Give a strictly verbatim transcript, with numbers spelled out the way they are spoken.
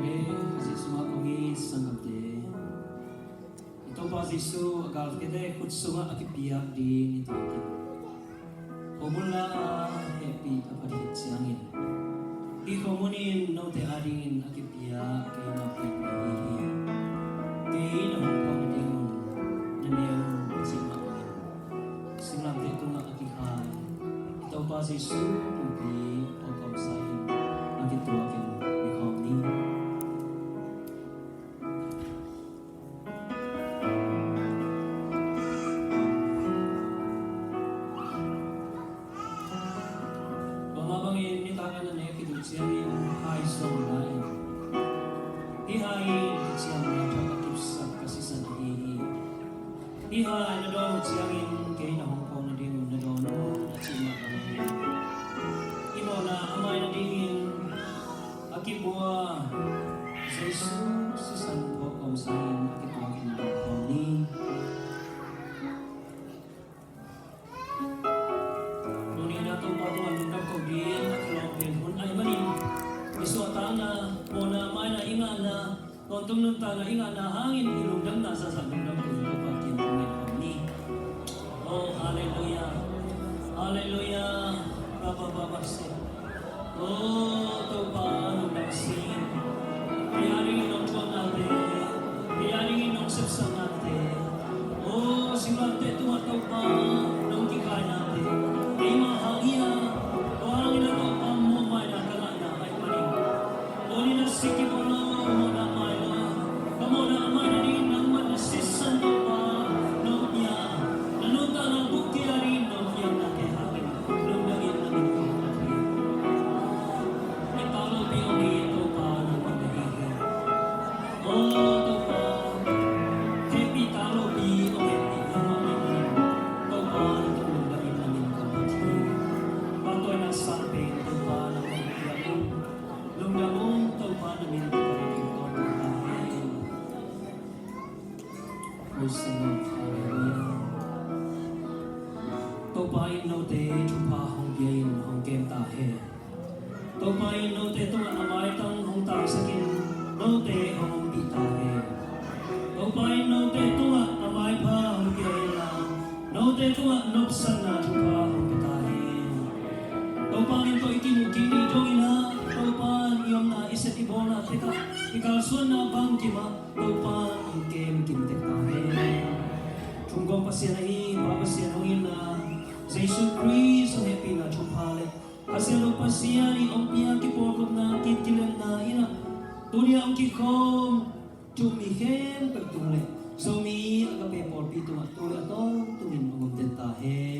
Jesuh mah kong it sanggamte, i Topa Jesuh a galkapte khut sungah a kipiak ding i tuakin, khomun la a hehpih a phat khit ciangin, hih khomun in note adingin a kipiak keimah pen ahi hi. Kei na hong phawk nadingun na neu a cih mah bangin, singlamteh tungah a kikhai i Topa Jesuh pumpi a kawmsa in a kituakin ni khawm ni. Tua mah bangin nitak a na nek khit uh ciangin hai sawm la in, hih hai in kiciamna thak a kipsak ka sisan ahi hi. Hih hai na dawn uh ciangin kei na hong phawk nadingun na dawn un a cih mah bangin, i mawhna a mai nadingin a kibua Jesuh sisan phawk kawmsa in a kituakin ni khawm ni. Tuni in ah Topa tungah lungdam ko ding a kilawm pen hun ahih manin, i suahtakna, mawhna, maina i ngahna, tawntung nuntakna i ngahna hangin i lungdamna zahzah lungdam ko ding Topa kiang tung in om ni. Oh, halleluiah. Halleluiah. Ba, ba, ba, ba, se. Oh, Topa, lungdam sing. Kei a dingin nong thuaknate, kei a dingin nong sepsaknate, oh, singlamteh tungah Topa nong kikhainate, keimah hang hi a, tua hangin a Topa muanmaina ka ngahna ahih manin, tuni in a sik kibawl lo, mawhna mai lo, ka mawhna a mai nadingin nangmah na sisan Topa nong pia, na nuntakna buk kei a dingin nong piaknate hangin lungdam in na min kong phat hi. Hih tanglopi om hi, Topa nangmah na hi hi. Oh Topa, hehpih tanglopi om hehpih nangmah na hi hi. Topa na tungah lungdam in na min kong phat hi. Pahtawina sang pen Topa nangmah na hi hi. Lungdam ung, Topa na min kong phat hi. Praise the Lord. Hallelujah. Topa in note thupha hong pia in hong kem ta hen. Topa in note tungah a maitang hong tangsakin note hong ompih ta hen. Topa in note tungah a maipha hong pia inla, note tungah nopsakna thupha hong pia ta hen. Topa min tawh i kimuh kik ni dongin ah, Topa in i omna, i sep i bawlna tekah, i kalsuanna bangkim ah Topa in kem kim tek ta hen. Thumgawm Pasian ahi Pa Pasian hong itna, Jesuh Khrist hong hehpihna thupha le Kha Siangtho Pasian i ompih a kipawlkhopna, ki- kilemna in ah, tuni a hong kikhawm thu-um mi khempeuh tung le Zomi Agape pawlpi tungah tu le a tawntungin hong omten ta hen.